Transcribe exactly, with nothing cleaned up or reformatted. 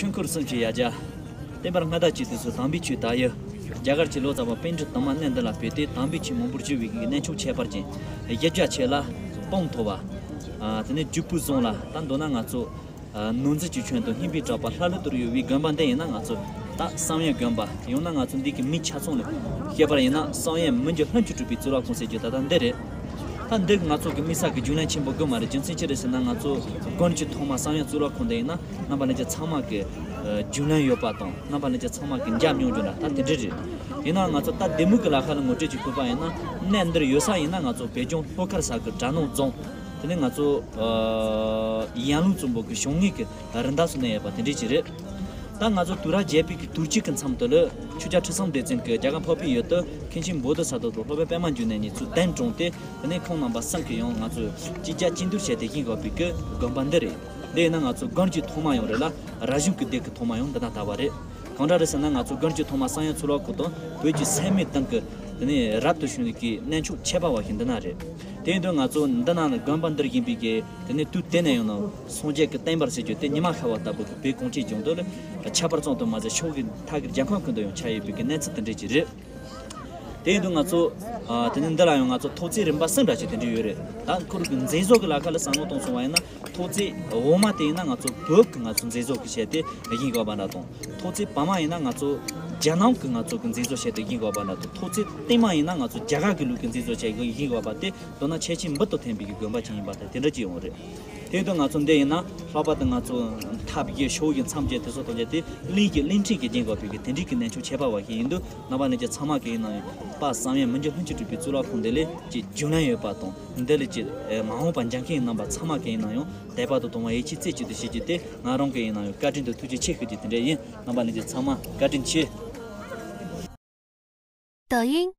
ཆོས་འཁོར་གསུམ་གྱི་ཡ་གྱལ། བསྟན་པ་སྔ་དར་གྱི་དུས་སུ་དམ་པའི་ཆོས་དར་ཡུལ། རྒྱ་གར་གྱི་ལོ་ཙཱ་བ་པཎྜི་ཏ་དུ་མ་གནས་འདི་ལ་ཕེབས་ཏེ་དམ་པའི་ཆོས་མང་པོར་བསྒྱུར་བའི་གནས་མཆོག་ཁྱད་པར་ཅན། གཞི་རྒྱ་ཆེ་ལ་སྤང་ཐོབ་པ། དེ་ནས་རྒྱུ་སྤུས་བཟང་ལ་ད་མདོར་ན་ང་ཚོ་ནོར་འཛིན་གྱི་ཁྱོན་དུ་སྙན་པའི་གྲགས་པ་ལྷ་ཀླུ་ཏུ་རུ་ཡོད་པའི་དགོན་པ་འདི་ཡིན་ན་ང་ཚོ་ད་བསམ་ཡས་དགོན་པ་ཡང་ན་ང་ཚོ་འདི་གི་མིང་ཆ་ཚང་ལ་བཤད་པར་ཡིན་ན་བསམ་ཡས་མི་འགྱུར་ལྷུན་གྱིས་གྲུབ་པའི་གཙུག་ལག་ཁང་ཟེར་རྒྱུ་ད་ལྟ་འདི་རེད། ད་འདི་གི་ང་ཚོ་གི་དམིགས་བསལ་གྱི་རྒྱུན་ལས་ཆེན་པོ་དགོས་མ་རེད། རྒྱུ་མཚན་ཅི་རེད་ཟེར་ན་ང་ཚོ་དགོན་གྱི་ཐོག་མ་བསམ་ཡས་གཙུག་ལག་ཁང་འདི་ཡིན་ན་རྣམ་པ་ལྷན་རྒྱས་ཚང་མ་གི་རྒྱུན་ལས་ཡོད་པ་དང་རྣམ་པ་ལྷན་རྒྱས་ཚང་མ་གི་འཇམ་མྱོང་རྒྱུ་འདྲ་ད་དེ་འདྲ་རེད། ཡིན་ནའང་ང་ཚོ་ད་ལྡེ་མིག་གི་ལ་ཁ་ལ་ངོ་སྤྲོད་ཅིག་ཕུལ་བ་ཡིན་ན་གནས་འདིར་ཡོད་ས་ཡིན་ན་ང་ཚོ་བོད་ལྗོངས་ལྷོ་ཁར་ས་གི་གྲྭ་ནང་རྫོང་། དེ་ནས་ང་ཚོ་ཡན་ལུང་བཙན་པོ་གི་བྱུང་ངེས་ཀྱི་རི་འདབས་སུ་གནས་ཡོད་པ་དེ་འདྲ་ཅིག་རེད། ད་ང་ཚོ་དུས་རབས་བརྒྱད་པའི་གི་དུས་དཀྱིལ་གྱི་མཚམས་དུ་ལ་ཆོས་རྒྱལ་ཁྲི་སྲོང་ལྡེ་བཙན་གྱི་རྒྱ་གར་འཕགས་པའི་ཡུལ་དུ་མཁན་ཆེན་བོ་དྷི་ས་ཏྭ་དང་སློབ་དཔོན་པདྨ་འབྱུང་གནས་གཉིས་ཚུར་གདན་དྲངས་ཏེ་དེ་ནས་ཁོང་རྣམ་པ་གསུམ་གྱིས་ཡང་ང་ཚོ་གཅིག་རྒྱབ་གཅིག་འདུར་བྱས་ཏེ་བཞེངས་དགོས་པའི་གི་དགོན་པ་འདི་རེད། འདི་ཡིན་ན་ང་ཚོ་དགོན་གྱི་ཐོག་མ་ཡང་རེད་ལ་རབ་བྱུང་གི་སྡེ་གི་ཐོག་མ་ཡང་འདི་ན་དར་བ་རེད། གང་འདྲ་རེད་ཟེར་ན་ང་ཚོ་དགོན་གྱི་ཐོག་མ་བསམ་ཡས་གཙུག་ལག་ཁང་དང་བོད་ཀྱི་སད་མི་སྟེང་གི་དེ་ནས་རབ་ཏུ་བྱུང་བའི་གི་གནས་མཆོག་ཁྱད་པར་བ་ཞིག་འདི་ན་རེད། དེ་ཡིན་དུས་ང་ཚོ་འདི་ན་དགོན་པ་འདིར་བཞེངས་པའི་གི་དེ་ནས་དུས་དེ་ནས་ཡང་ན་སངས་རྒྱས་ཀྱི་བསྟན་པར་ཟེར་རྒྱུ་དེ་ཉི་མ་ཤར་བ་ལྟ་བུ་གི་བོད་གངས་ཅན་ལྗོངས་དུ་ལ་ཁྱད་པར་ཙམ་དུ་མ་ཟད་ཕྱོགས་ཀྱི་མཐའ་གི་རྒྱལ་ཁམས་ཀུན་ཏུ་ཡང་ཁྱབ་ཡོད་པའི་གི་གནས་ཚུལ་དེ་འདྲ་ཅིག་རེད། དེ་ཡིན་དུས་ང་ཚོ་ཨ་དེ་ནས་འདི་ལ་ཡང་ང་ཚོ་ཐོག་བརྩེགས་རིམ་པ་གསུམ་འདྲ་ཅིག་དེ་འདྲ་ཡོད་རེད། ད་ཁོ་རང་གི་མཛེས་བཟོ་གི་ལ་ཁ་ལ་བསམ་བློ་གཏོང་སོང་བ་ཡིན་ན་ཐོག་བརྩེགས་འོག་མ་དེ་ཡིན་ན་ང་ཚོ་བོད་ཀྱི་ང་ཚོ་མཛེས་བཟོ་གི་བྱས་ཏེ་བཞེངས་དགོས་པ་འདྲ་དང་། ཐོག་བརྩེགས་བར་མ་ཡིན་ན་ང་ཚོ་རྒྱ་ནག་གི་ང་ཚོ་གི་མཛེས་བཟོ་བྱས་ཏེ་བཞེངས་དགོས་པ་འདྲ་དང་། ཐོག་བརྩེགས་སྟེང་མ་ཡིན་ན་ང་ཚོ་རྒྱ་གར་གི་ལུགས་ཀྱི་མཛེས་བཟོ་བྱས་བཞེངས་དགོས་པ་དེ་མདོར་ན་ཁྱད་ཆོས་འབུར་དུ་ཐོན་པའི་གི་དགོན་པ་ཅིག་ཡིན་པ་དང་དེ་འདྲ་ཅིག་ཡོང་རེད། དེ་ཡིན་དུས་ང་ཚོ་འདི་ཡིན་ན་ལྷག་པར་དུ་ང་ཚོ་ཐབ་བཞི་ཤོག་བཞི་མཚམས་བརྒྱད་དེ་ཚོ་དང་བཅས་ཏེ་གླིང་གི་གླིང་ཕྲན་གྱི་བཞེངས་དགོས་པའི་གི་དེ་འདྲའི་གི་གནས་མཆོག་ཁྱད་པར་བ་ཞིག་ཡིན་དུས་རྣམ་པ་ལྷན་རྒྱས་ཚང་མ་གི་ཡིན་ན་ཡང་དཔལ་བསམ་ཡས་མི་འགྱུར་ལྷུན་གྱིས་གྲུབ་པའི་གཙུག་ལག་ཁང་འདི་ལས་ཀྱི་རྒྱུན་ལས་ཡོད་པ་དང་འདི་ལས་ཀྱི་མ་འོངས་པ་འཇམ་མཁན་རྣམ་པ་ཚང་མ་གི་ཡིན་ན་ཡང་དད་པ་དང་དུང་བ་ཡིད་ཆེས་རྩེ་གཅིག་ཏུ་བྱེད་རྒྱུ་དེ་ང་རང་གི་ཡིན་ན་ཡང་བཀའ་དྲིན་དང་ཐུགས་རྗེ་ཆེ་ཞུ་རྒྱུ་དེ་འདྲ་ཡིན། རྣམ་པ་ལྷན་རྒྱས་ཚང་མ་བཀའ་དྲིན་ཆེ། 抖音、